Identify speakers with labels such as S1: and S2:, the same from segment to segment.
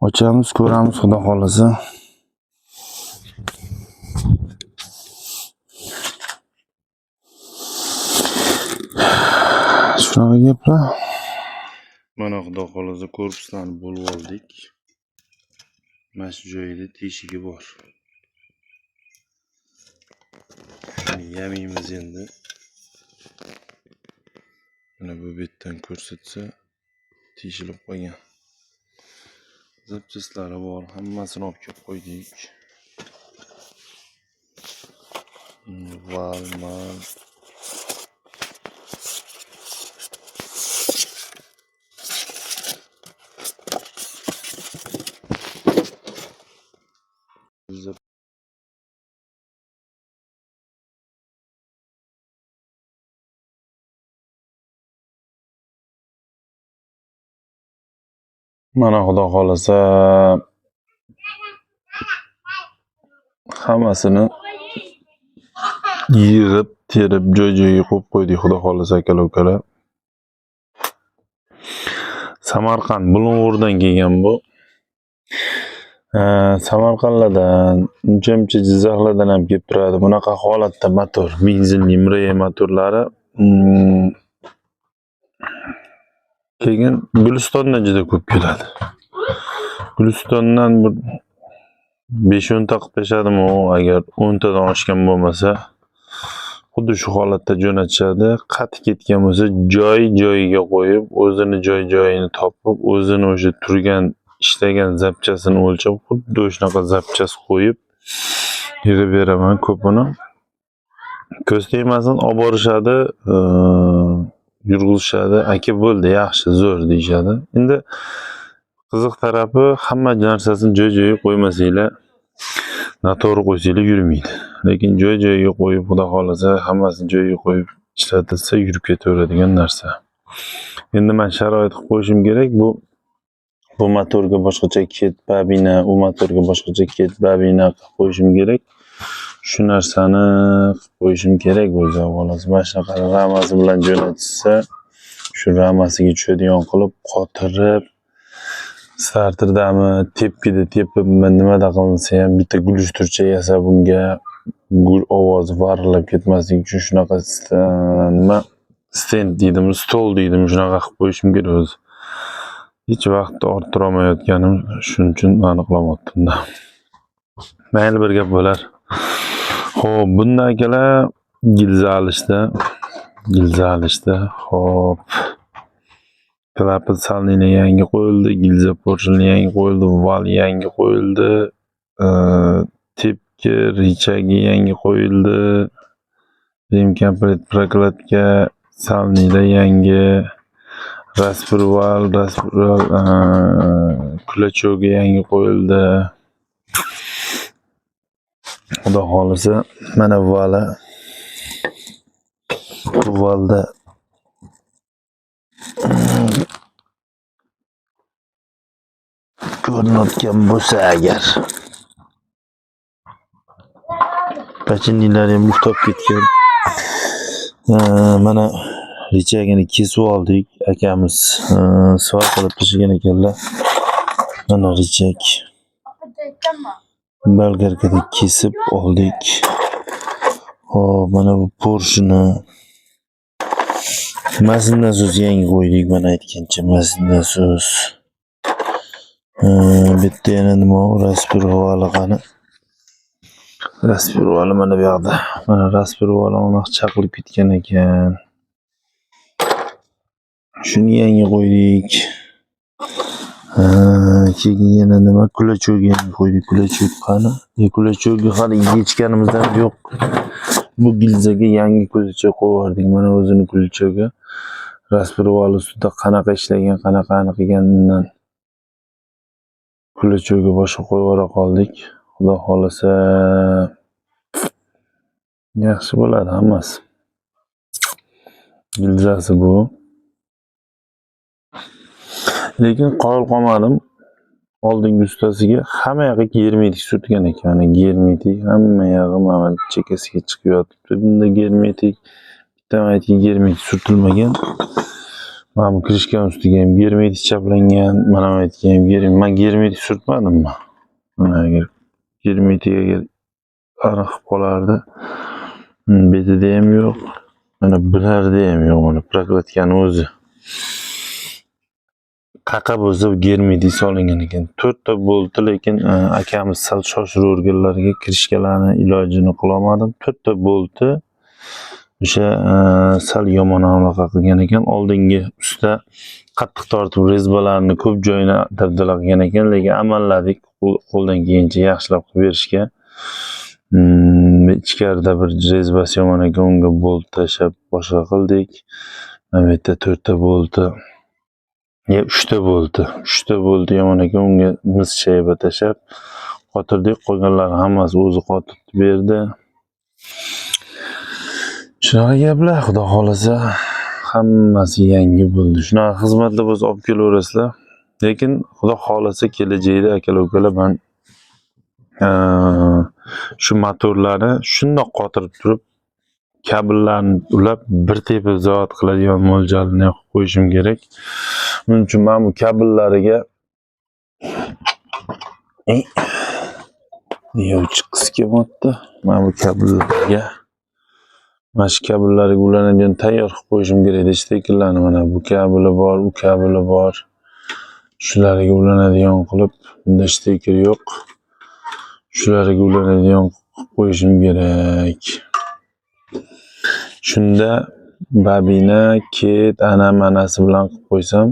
S1: Ochamiz, ko'ramiz, xudo xohlasa. Shunaqa gaplar. Mana xudo xohlasa korpuslarni bo'lib oldik. Mana shu joyida teshigi bor. Shuni yamaymiz endi. Mana bu betdan ko'rsatsa teshilib qolgan. Zapchastlari bor, hammasini olib kelib qo'ydik. Val, mal. Mana xudo xohlasa hammasini yig'ib, terib, joy-joyiga qo'yib qo'ydik, xudo xohlasa aka-ukalar. Samarqand Bulung'urdan kelgan bu. Samarqandlardan, uncha-muncha Jizzaxlardan ham kelib turadi. Bunaqa holatda motor, benzinli Mre motorlari. Keyin Gulistondan juda ko'p keladi. Gulistondan bir 5-10 ta qilib tashladim u, agar 10 tadan oshgan bo'lmasa, xuddi shu holatda jo'natishadi. Qattiq ketgan bo'lsa, joy-joyiga qo'yib, o'zini joy-joyini topib, o'zini o'sha turgan, ishlagan zapchasini o'lchab, xuddi shunaqa zapchas qo'yib yig'ib beraman ko'pini. Ko'z tegmasin, olib borishadi, yurg'izishadi. Aka bo'ldi, yaxshi, zo'r deyishadi. Endi qiziq tarafi, hamma narsasini joy-joyiga qo'ymasanglar, noto'g'ri qo'ysanglar yurmaydi. Lekin joy-joyiga qo'yib, xudo xohlasa, hammasini joyiga qo'yib ishlatilsa yurib ketaveradigan narsa. Endi men sharoit qilib qo'yishim kerak. Bu motorga boshqacha ket, babina, u motorga boshqacha ket, babina qilib qo'yishim kerak. Shu narsani qilib qo'yishim kerak o'zi xolos. Mana shunaqa ramasi bilan jo'natishsa, shu ramasiga tushadigan qilib qotirib, starterdami, tepkida tepibmi, nimada qilinsa ham bitta gulishturcha yasab unga gul ovozi varillab ketmasligi uchun shunaqa nima stend deydimi, stol deydimi, shunaqa qilib qo'yishim kerak o'zi. Hech vaqt orttira olmayotganim shuning uchun aniqlamoqdim-da. Mayli, bir gap bo'lar. Xo'p, bunda akalar gilza alishdi. Gilza alishdi. Xo'p. Klapan salnini yangi qo'yildi, gilza porshini yangi qo'yildi, val yangi qo'yildi. Tepki richagi yangi qo'yildi. Rim komplekt prokladka, salnida yangi, raspirval, kulachogi yangi qo'yildi. Xudo xohlasa, mana vala. Bu valda ko'rinayotgan bo'lsa agar. Pachinilari ham uxtab ketgan. Mana richagini kesib oldik. Akamiz svar qilib tashlagan ekanlar. Mana richak. Bolgarkada kesib oldik. Xo'p, mana bu porshini masin nasos yangi qo'ydik, mana aytgancha masin nasos. Bu yerda yana nima u? Raspirvali qani? Raspirvali mana bu yoqda. Mana raspirvali unaqa chaqilib ketgan ekan. Shuni yangi qo'ydik. Keyin yana nima? Kulachok yangi qo'ydik. Kulachok qani? Kulachokni hali yechganimizdan yo'q. Bu gilzaga yangi kulachok qo'yib yubordik. Mana o'zini kulachogi. Raspirvali ustida qanaqa ishlagan, qanaqa aniq kulachogi boshqa qo'yib yubora qoldik. Xudo xohlasa yaxshi bo'ladi hammasi. Gilzasi bu. Lekin qoyil qolmadim. Oldingi ustasiga hamma yog'i germetik surtgan ekan. Mana germetik hamma yog'i mana chekasiga chiqib yotibdi. Bunda germetik, bitta maytga germetik surtilmagan. Mana bu крышка ni ustiga ham germetik chaplangan, mana bu yerga ham man germetik surtmadimmi? Mana agar germetik agar aniq qilib qolardi. Betida ham yo'q. Mana bularda ham yo'q, mana прокладка ni o'zi. Qaqa bo'lsa germetik solingan ekan. To'rtta bolti, lekin akamiz sal shoshiraverganlarga крышка larni ilojini qilolmadim. To'rtta bolti o'sha sal yomon anaqa qilgan ekan. Oldingi usta qattiq tortib резьба larni ko'p joyini dabdala qilgan ekan, lekin amalladik qo'ldan kelgancha yaxshilab qilib berishga. Ichkarida bir резьба si yomon ekan, unga bolt tashlab boshqa qildik. Mana bu yerda to'rtta bolti, ya uchta bolti, uchta bolti yomon ekan, unga mis shayba tashlab qotirdik. Qolganlari hammasi o'zi qotirib berdi. Shunaqa gaplar, Xudo xohlasa hammasi yangi bo'ldi. Shunaqa xizmatlar bo'lsa olib kelaverasizlar. Lekin Xudo xohlasa kelajakda, akalar ukalar, man shu motorlarni shundoq qotirib turib, kabellarni ulab bir tepib zavod qiladigan mo'ljalni ham qilib qo'yishim kerak. Buning uchun mana bu kabellariga. Ey, nega u chiqqisi kelyapti? Mana bu kabellarga, mana shu kabellarga ulanadigan tayyor qilib qo'yishim kerak shtekerlarni. Mana bu kabeli bor, u kabeli bor. Shularga ulanadigan qilib, bunda shteker yo'q. Shularga ulanadigan qilib qo'yishim kerak. Shunda babina, ket, ana manasi bilan qilib qo'ysam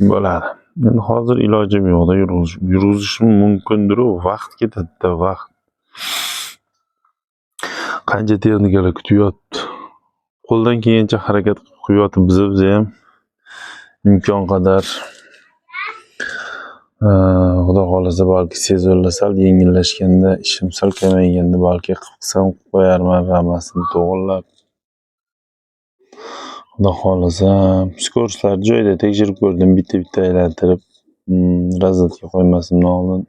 S1: bo'ladi. Endi hozir ilojim yo'qda, yurg'izishim mumkindir-u, vaqt ketadi-da, vaqt. Qancha texnikalar kutib yotibdi. Qo'ldan kelgancha harakat qilib yotibmiz biz ham. Imkon qadar Xudo xohlasa, balki sezonlar sal yengillashganda, ishim sal kamayganda balki qilib qilsam qilib qo'yarman hammasini to'g'irlab. Xudo xohlasa, скорость lar joyida, tekshirib ko'rdim, bitta-bitta aylantirib, razvedka qo'ymasimdan oldin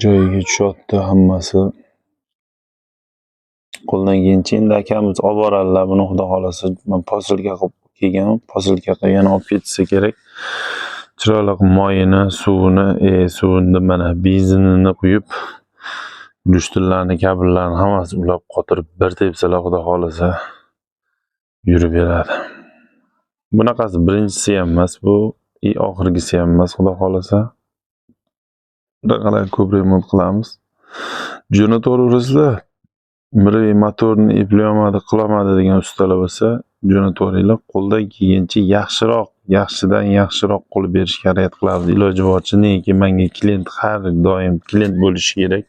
S1: joyiga tushyapti hammasi. Qo'ldan kelgancha endi akamiz olib boradilar buni, Xudo xohlasa, man posilka qilib kelgan, posilka qilib yana olib ketishsa kerak. Chiroyli qilib moyini, suvini, suvini mana benzinini quyib, глушитель larni, kabellarni hammasi ulab qotirib bir tepsalar, Xudo xohlasa yurib beradi. Bunaqasi birinchisi ham emas bu, и oxirgisi ham emas, Xudo xohlasa. Bunaqalar ko'p remont qilamiz. Jo'nataverasizlar. Biri motorni eplayolmadi, qilolmadi degan ustalar bo'lsa, jo'nataveringlar. Qo'ldan kelgancha yaxshiroq, yaxshidan yaxshiroq qilib berishga harakat qilamiz. Iloji boricha, negaki menga klient har doim klient bo'lishi kerak.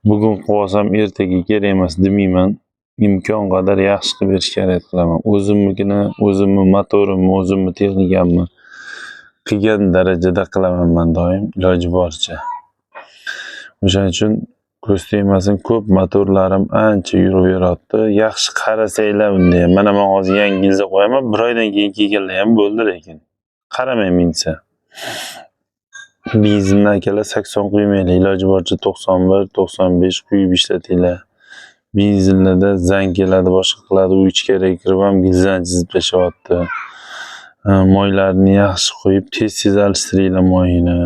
S1: Bugun qilib olsam, ertaga kerak emas demayman. Imkon qadar yaxshi qilib berishga harakat qilaman. O'zimnikini, o'zimni motorimni, o'zimni texnikamni qilgan darajada qilaman man doim, iloji boricha. O'shaning uchun ko'z tegmasin, ko'p motorlarim ancha yuraveryapti. Yaxshi qarasanglar unda ham. Mana men hozir yangi gilza qo'yaman, bir oydan keyin kelganlar ham bo'ldi lekin. Qaramay minsa. Benzinni, akalar, 80 quymanglar, iloji boricha 91, 95 quyib ishlatinglar. Benzinlarda zang keladi, boshqa qiladi, u ichkariga kirib ham gilzani chizib tashlayapti. Moylarni yaxshi qo'yib, tez-tez alishtiringlar moyini.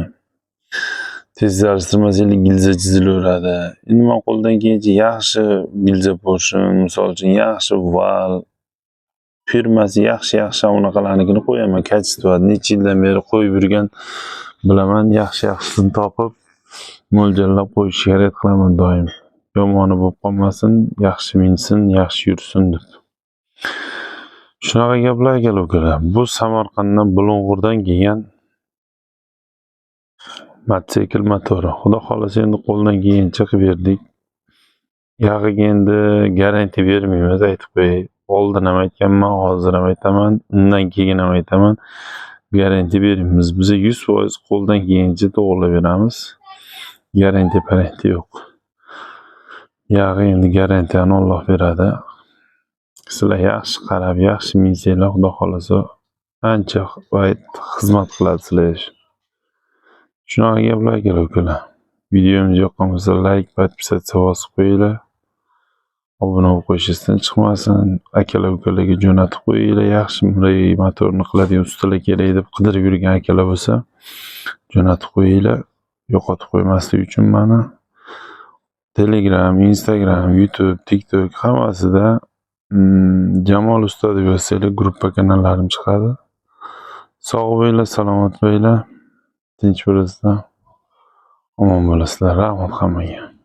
S1: Tez alishtirmasanglar gilza chizilaveradi. Endi man qo'ldan kelgancha yaxshi gilza поршень, misol uchun, yaxshi val, firmasi yaxshi-yaxshi unaqalarnikini qo'yaman. Качество necha yildan beri qo'yib yurgan bilaman, yaxshi-yaxshisini topib mo'ljallab qo'yishga harakat qilaman doim. Yomoni bo'lib qolmasin, yaxshi minsin, yaxshi yursin deb. Shunaqa gaplar, akalar ukalar. Bu Samarqanddan, Bulung'urdan kelgan mototsikl motori. Xudo xohlasa, endi qo'ldan kelgancha qilib berdik. Yog'iga endi garantiya bermaymiz, aytib qo'yay. Oldin ham aytganman, hozir ham aytaman, undan keyin ham aytaman. Garantiya bermaymiz. Biza 100% qo'ldan kelgancha to'g'irlab beramiz. Garantiya parantiya yo'q. Yog'i endi garantiyani Alloh beradi. Sizlar yaxshi qarab, yaxshi minsanglar, Xudo xohlasa ancha payt xizmat qiladi sizlarga. Shunaqa gaplar, akalar ukalar. Videomiz yoqqan bo'lsa, layk, подписаться bosib qo'yinglar. Obuna bo'lib qo'yish esdan chiqmasin. Akalar, ukalarga jo'natib qo'yinglar. Yaxshi bunday motorni qiladigan ustalar kerak deb qidirib yurgan akalar bo'lsa, jo'natib qo'yinglar. Yo'qotib qo'ymaslik uchun mani Telegram, Instagram, YouTube, TikTok hammasida Jamol usta deb yozsanglar, gruppa kanallarim chiqadi. Sog' bo'linglar, salomat bo'linglar. Tinch bo'lasizlar. Omon bo'lasizlar. Rahmat hammaga.